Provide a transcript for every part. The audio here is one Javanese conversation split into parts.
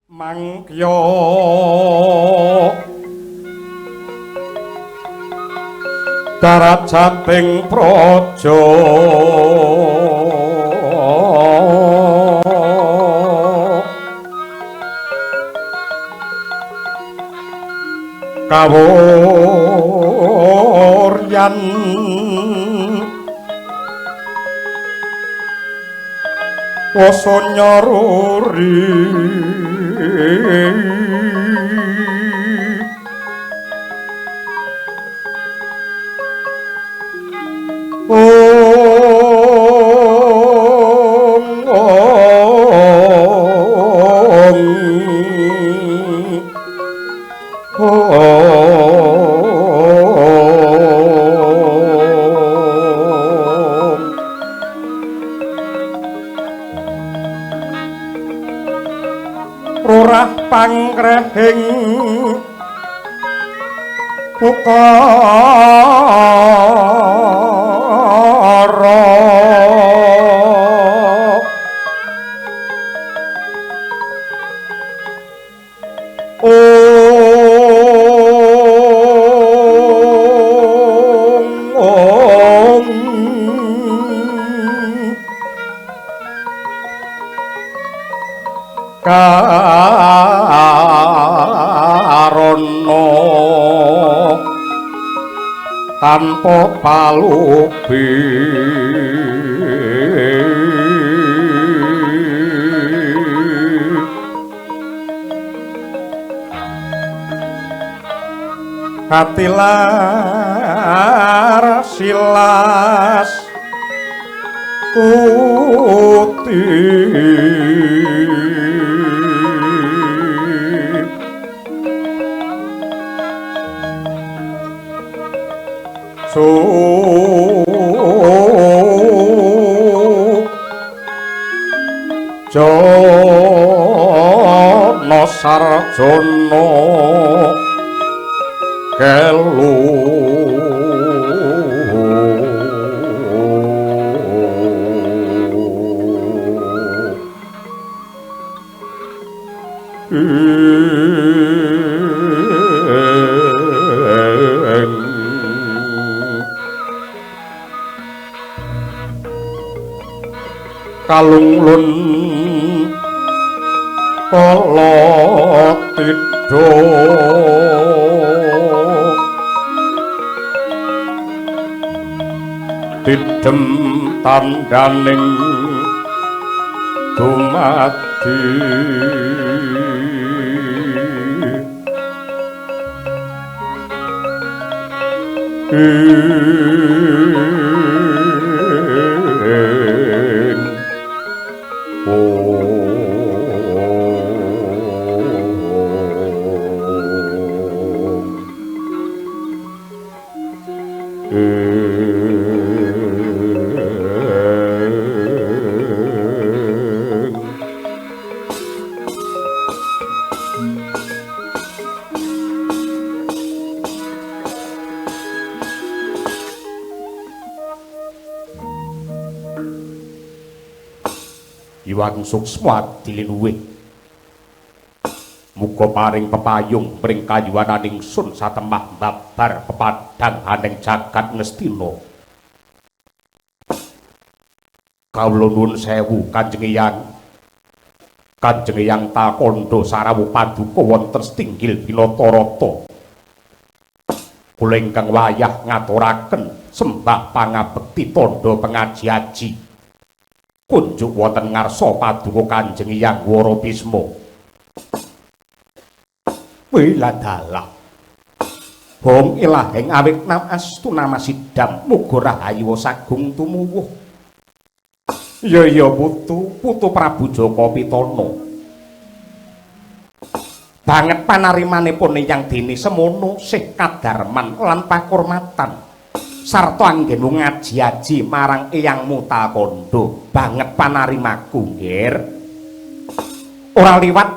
Mangkya darajating praja kawuryan wasa nyaruri Rorah pangkrehing ukara ong karana tanpa palubi katilar silas kuti Jana sarjana kelu kalunglun kala tidha tidhem tandhaning dumadi Iwang suksma dililuwih muga paring pepayung pring kayuwananing sun satemah babar pepadhang haning jagat Ngastina. Kawula nuwun sewu Kanjeng Eyang. Kanjeng Eyang Talkandha sarawuh paduka wonten setinggil Binatarata. Kula ingkang wayah ngaturaken sembah pangabekti tandha pengaji-aji. Kunjuk wonten ngarsa paduka Kanjeng Eyang Wara Bisma. Wiladalah. Hong ilaheng awit nam astu nama sidam muga rahayu sagung tumuwuh. Ya ya putu, putu Prabu Jaka Pitana. Banget panarimanipun Eyang dene semono sih kadarman lan pakurmatan. Sarta anggenmu ngaji-aji marang Eyangmu Talkandha. Banget panarimaku, nggir. Ora liwat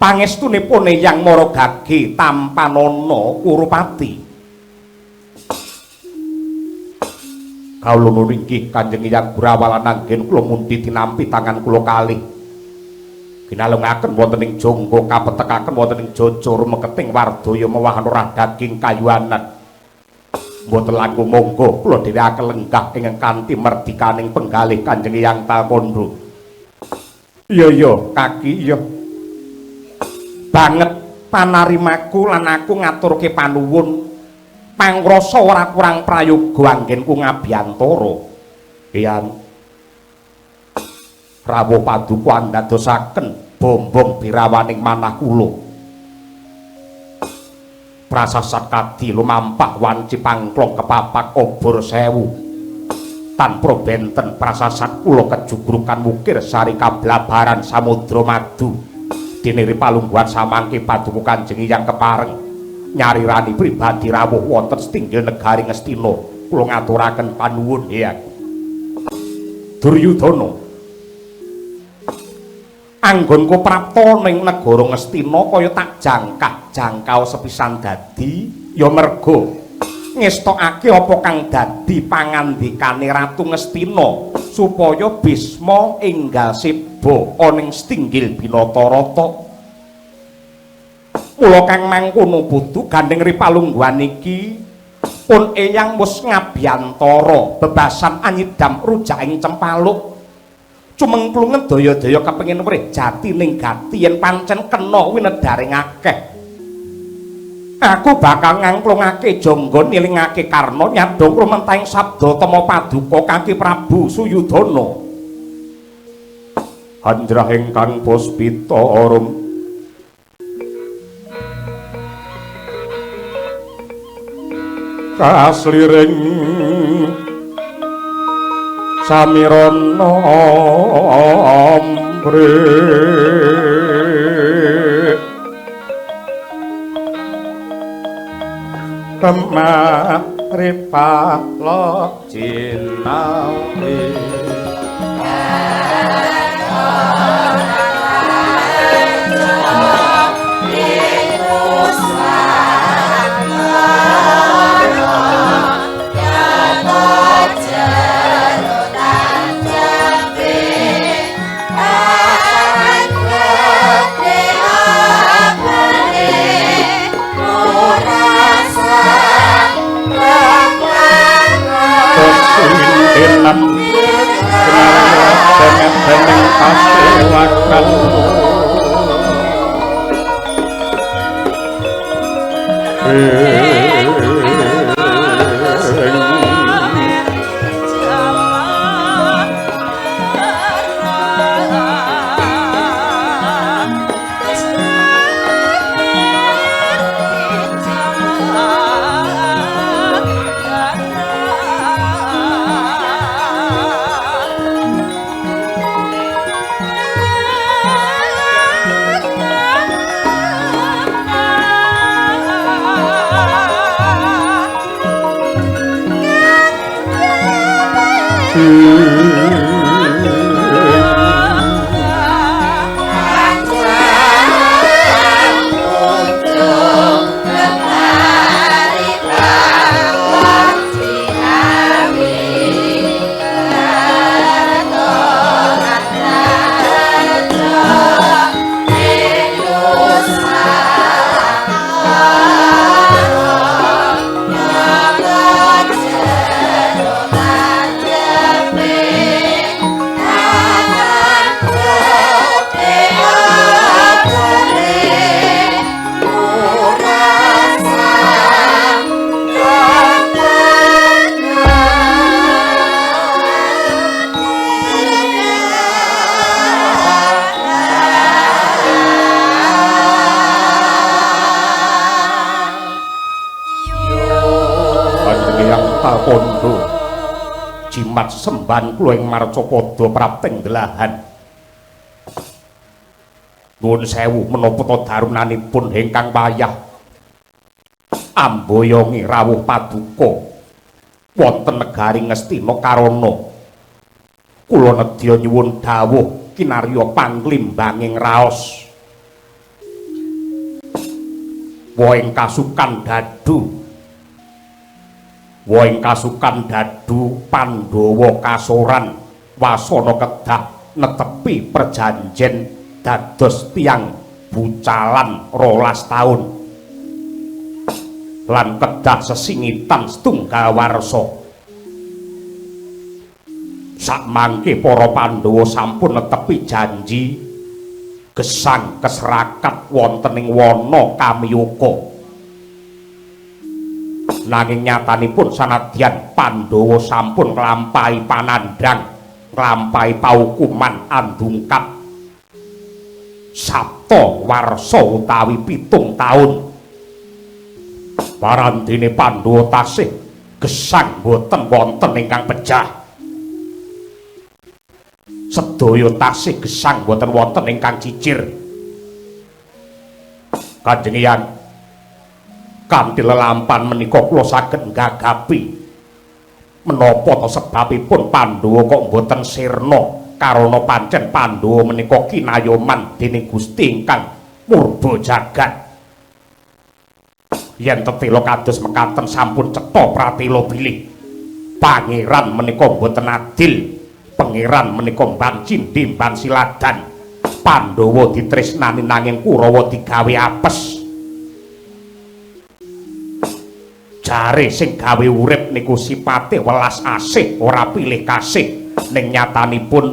pangestunipun Eyang Maragage tampanana Kurupati. Kawula nuwun inggih Kanjeng Eyang Gurawalan anggen kula mundi tinampi tangan kula kalih. Ginalungaken wonten ing jangga kapetekaken wonten ing jaja rumeketing wardaya mewah ora daging kayuanan. Mboten langkung monggo kula dhewekaken lenggah ingkang kanthi merdikaning penggalih Kanjeng Hyang Talkandha. Iya iya kaki iya. Banget panarimaku lan aku ngaturke panuwun. Pangrasa ora kurang prayoga anggenku ngabiyantara. Hyang rawuh paduka andadosaken bombong birawaning manah kula. Prasasat kadi lumampah wanci pangklong kepapak obor sewu. Tanpa benten prasasat kula kejugrukan wukir sari kablabaran samudra madu. Diniri palungguhan samangke paduka Kanjeng Hyang kepareng nyarirani pribadi rawuh wonten setinggil negari Ngastina. Kula ngaturaken panuwun Hyang. Duryudana, anggonku prapta ning negara Ngastina kaya tak jangkah-jangkau sepisan dadi ya merga ngestokake apa kang dadi pangandikane Ratu Ngastina supaya Bisma enggal seba ana ing setinggil Binatarata. Mula kang mangkono putu gandeng ri palungguhan iki pun eyang wis ngabiyantara bebasan anyidam rujak ing cempaluk. Cumengklungen daya-daya kepengin wrih jatining gati yen pancen kena winedaring akeh. Aku bakal ngangklungake jangga nilingake Karna nyadong rumentahing sabda tama paduka Kaki Prabu Suyudana. Hanjrah ingkang puspita arum kasliring samirana ambre kemripalo jinawi enam dening pasewakan Jimat semban kula ing marcapada prapting delahan. Nuwun sewu menapa ta darunanipun ingkang wayah amboyongi rawuh paduka wonten negari Ngastina karana kula nedya nyuwun dawuh kinarya panglimbanging raos. Woing kasukan dadu Woing kasukan dadu Pandhawa kasoran wasana kedah netepi perjanjen dados tiyang bucalan 12 taun lan kedah sesingitan setunggal warsa. Sakmangke para Pandhawa sampun netepi janji gesang keserakat wonten ing wana Kamyaka. Nanging nyatanipun sanadyan Pandhawa sampun nglampahi panandhang, nglampahi paukuman andungkap sapta warsa utawi 7 taun, parandene Pandhawa tasih gesang boten wonten ingkang pejah. Sedaya tasih gesang boten wonten ingkang cicir. Kanjeng Eyang, kanthi lelampan menika kula saged nggagapi menapa ta sebabipun Pandhawa kok mboten sirna, karana pancen Pandhawa menika kinayoman dening Gusti ingkang murba jagat. Yen tetela kados mekaten sampun cetha pratela bilih pangeran menika mboten adil, pangeran menika mban cindhe mban siladan. Pandhawa ditresnani nanging Kurawa digawe apes. Jare sing gawe urip niku sipate welas asih, ora pilih kasih. Ning nyatanipun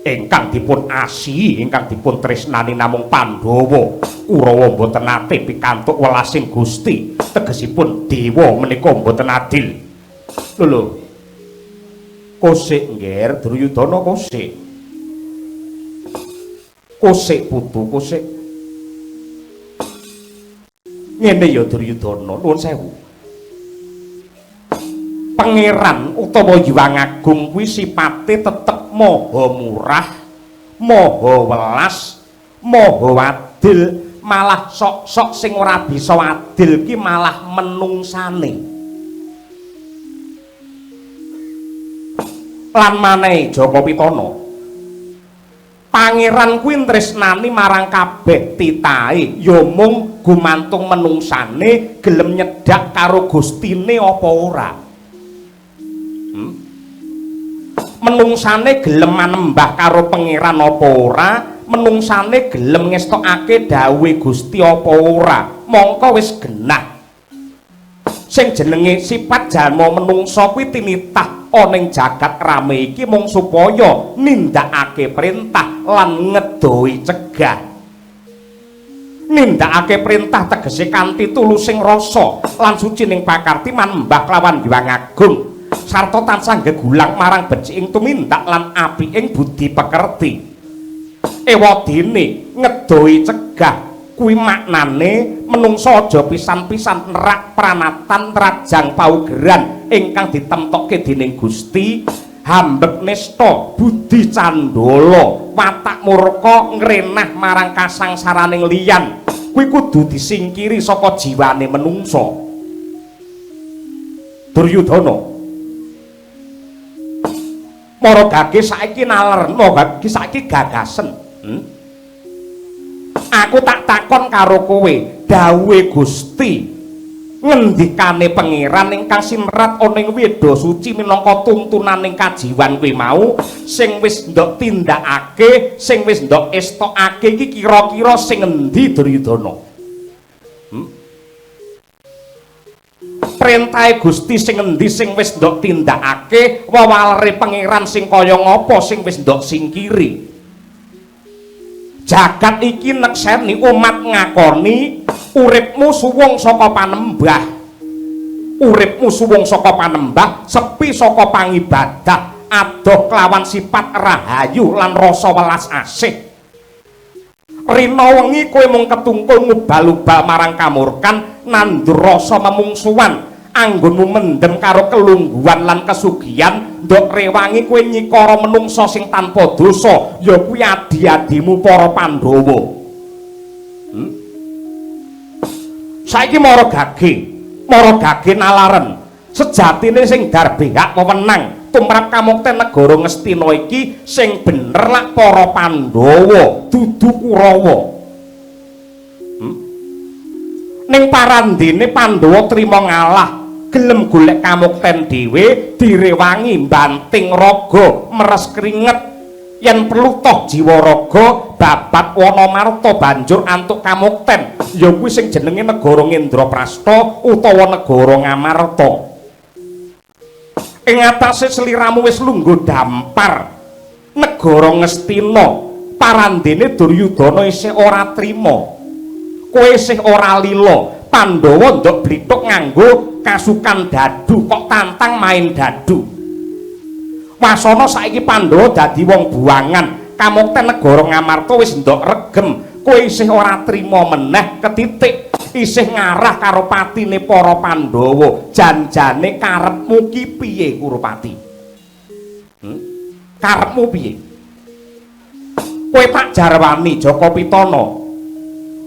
ingkang dipun asihi, ingkang dipun tresnani namung Pandhawa. Kurawa mboten nate pikantuk welasing Gusti, tegesipun dewa menika mboten adil. Lho lho. Kosik ngger Duryudana kosik. Kosik putu kosik. Ngene ya Duryudana, nuwun sewu. Pangeran utawa Hyang Agung kuwi sipate tetep maha murah, maha welas, maha adil, malah sok-sok sing ora bisa adil ki malah menungsane. Lan manehe Jaka Pitana, pangeran kuwi tresnani marang kabeh titahe, ya mung gumantung menungsane gelem nyedhak karo Gustine apa ora. Menungsane gelem manembah karo pangeran apa ora, menungsane gelem ngestokake dawuhe Gusti apa ora, mongko wis genah. Sing jenenge sifat jalma menungsa kuwi tinitah ana ing jagat rame iki mung supaya nindakake perintah lan ngedohi cegah. Nindakake perintah tegese kanthi tulusing rasa lan suci ning pakarti manembah kelawan Hyang Agung, sarta tansah gegulang marang beciking tumindak lan apiking budi pekerti. Ewadene ngedohi cegah kuwi maknane menungsa aja pisan-pisan nerak pranatan trajang paugeran ingkang ditemtokke dening Gusti, hambek nista budi candala watak murka ngrenah marang kasangsaraning liyan kuwi kudu disingkiri saka jiwane menungsa. Duryudana, mara gage saiki nalerna, gage saiki gagasen. Aku tak takon karo kowe, dawuhe Gusti ngendikane pangeran ingkang sinrat ana ing Weda Suci minangka tuntunaning kajiwan kuwi mau sing wis ndok tindakake, sing wis ndok estokake iki kira-kira sing endi Duryudana? Perintahe Gusti sing endi sing wis ndok tindakake, wewalere pangeran sing kaya ngapa sing wis ndok singkiri? Jagat iki nekseni umat ngakoni uripmu suwung saka panembah, uripmu suwung saka panembah, sepi saka pangibadah, adoh kelawan sifat rahayu lan rasa welas asih. Rina wengi kowe mung ketungkul ngubal-ubal marang kamurkan, nandur rasa memungsuhan, anggonmu mendem karo kelungguhan lan kesugihan, ndok rewangi kowe nyikara menungsa sing tanpa dosa, ya kuwi adi-adimu para Pandhawa. Saiki mara gage nalaren, sejatine sing darbehak wewenang tumrap kamukten negara Ngastina iki sing bener lak para Pandhawa, dudu Kurawa. Ning parandene Pandhawa trima ngalah, gelem golek kamukten dhewe, direwangi mbanting raga, meres kringet, yen perlu toh jiwa raga Babat Wanamarta banjur antuk kamukten, ya kuwi sing jenenge negara Ngendraprasta utawa negara Ngamarta. Ing atase sliramu wis lungguh dampar negara Ngastina, parandene Duryudana isih ora trima. Kowe isih ora lila, Pandhawa ndok blithuk nganggo kasukan dadu kok tantang main dadu. Wasana saiki Pandhawa dadi wong buangan, kamukten negara Ngamarta wis ndok regem, kowe isih ora trima meneh ketitik, isih ngarah karo patine para Pandhawa. Janjane karepmu ki piye Kurupati? Karepmu piye? Kowe tak jarwani Jaka Pitana.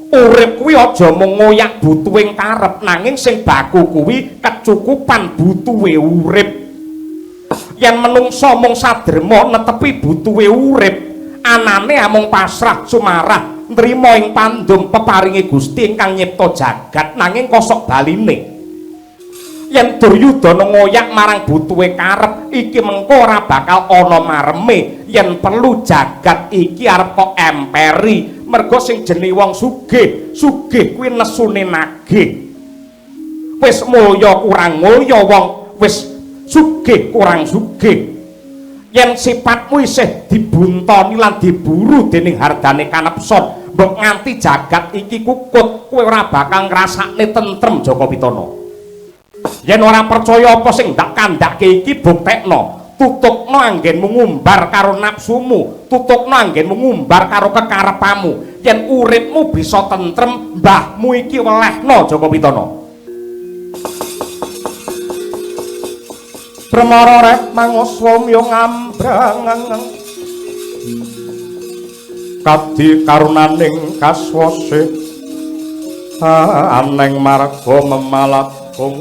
Urip kuwi aja mung ngoyak butuhing karep, nanging sing baku kuwi kecukupan butuhe urip. Yen menungsa mung sadrema netepi butuhe urip, anane amung pasrah sumarah nrima ing pandum peparinge Gusti ingkang nyipta jagat, nanging kosok baline. Yen Duryudana ngoyak marang butuhe karep, iki mengko ora bakal ana mareme. Yen perlu jagat iki arep kok emperi, mergo sing jenenge wong sugih, sugih kuwi nesune nagih. Wis mulya kurang mulya, wong wis sugih kurang sugih. Yen sipatmu isih dibuntoni lan diburu dening hardane kanepson, mbok nganti jagat iki kukut, kowe ora bakal ngrasakne tentrem Jaka Pitana. Yen ora percaya apa sing ndak kandhake iki, buktekno, tutupno anggenmu ngumbar karo nafsumu, tutupno anggenmu ngumbar karo kekarepanmu. Yen uripmu bisa tentrem, mbahmu iki welehno Jaka Pitana. Bremara rek manguswa yo ngambrang kadi karunaning kaswase aneng marga memalagung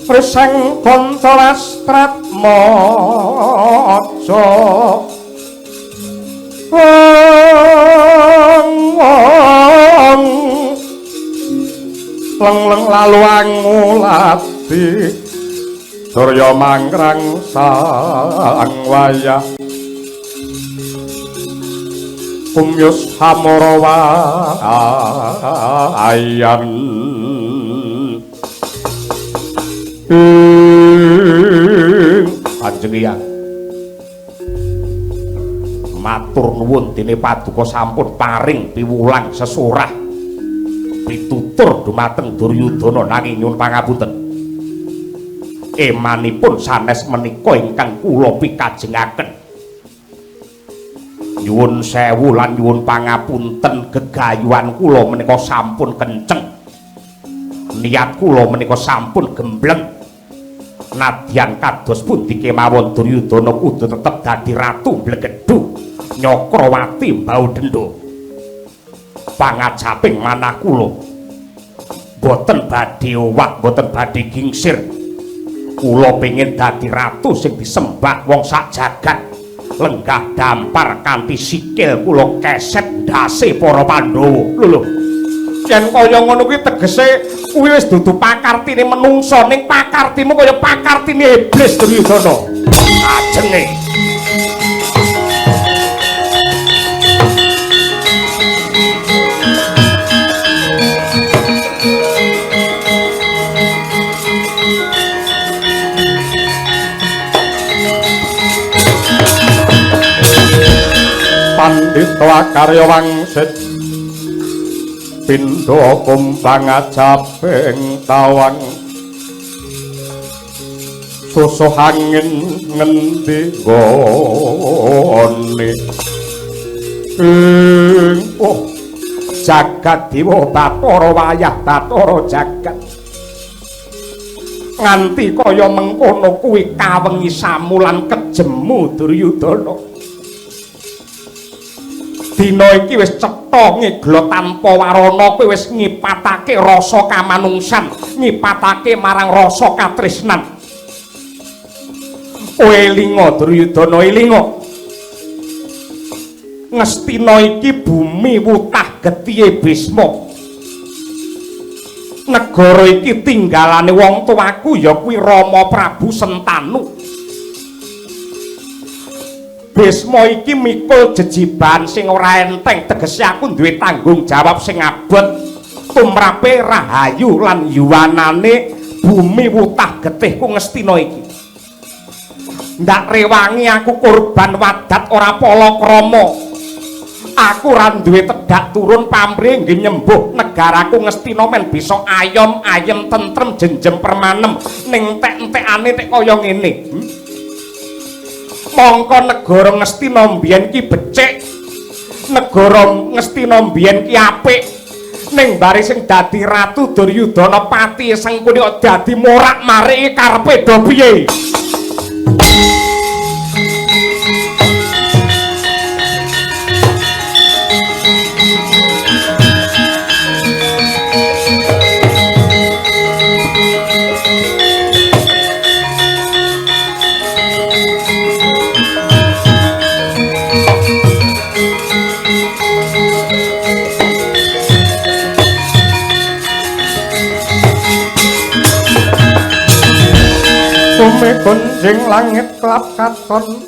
Riseng Kontolastratmaja wong leng-leng lalu angulati surya mangkrang sang wayah kumyus hamara wayan. Kanjeng Hyang, matur nuwun dene paduka sampun paring piwulang sesurah pitutur dumateng Duryudana, nanging nyuwun pangapunten, emanipun sanes menika ingkang kula pikajengaken. Nyuwun sewu lan nyuwun pangapunten, gegayuhan kula menika sampun kenceng, niat kula menika sampun gembleng. Nadyan kados pundi kemawon Duryudana kudu tetep dadi ratu Blegedhu Nyakrawati mbau denda. Pangajaping manah kula boten badhe owah, boten badhe gingsir. Kula pengin dadi ratu sing disembah wong sak jagat. Lenggah dampar kanthi sikil kula keset ndase para Pandhawa. Lho lho, yen kaya ngono kuwi tegese kuwi wis dudu pakartine menungsa, ning pakartimu kaya pakartine iblis Duryudana. Ajenge Pandhita karya wangsit pindha kumbang ajabing tawang susuh angin ngendi nggone oh jagat dewa bathara wayah bathara jagat nganti kaya mengkono kuwi kawengi samulan kejemu Duryudana. Dina iki wis cetha ngegla tanpa warana, kowe wis ngipatake rasa kamanungsan, ngipatake marang rasa katresnan. Kowe elinga Duryudana, elinga. Ngastina iki bumi wutah getihe Bisma. Negara iki tinggalane wong tuaku ya kuwi Rama Prabu Sentanu. Bisma iki mikul jejiban sing ora enteng, tegese aku duwe tanggung jawab sing abot tumrape rahayu lan yuwanane bumi wutah getihku Ngastina iki. Ndak rewangi aku korban wadat ora palakrama. Aku ora duwe tedak turun pamrih nggih nyembuh negaraku Ngastina men bisa ayom ayem tentrem jenjem permanem ning entek-entekane tek kaya ngene. Mongko negara Ngastina mbiyen ki becik, negara Ngastina mbiyen ki apik, ning bare sing dadi ratu Duryudana pati Sengkuni kok dadi morak-marik karepe do piye? Gunjing langit klap katon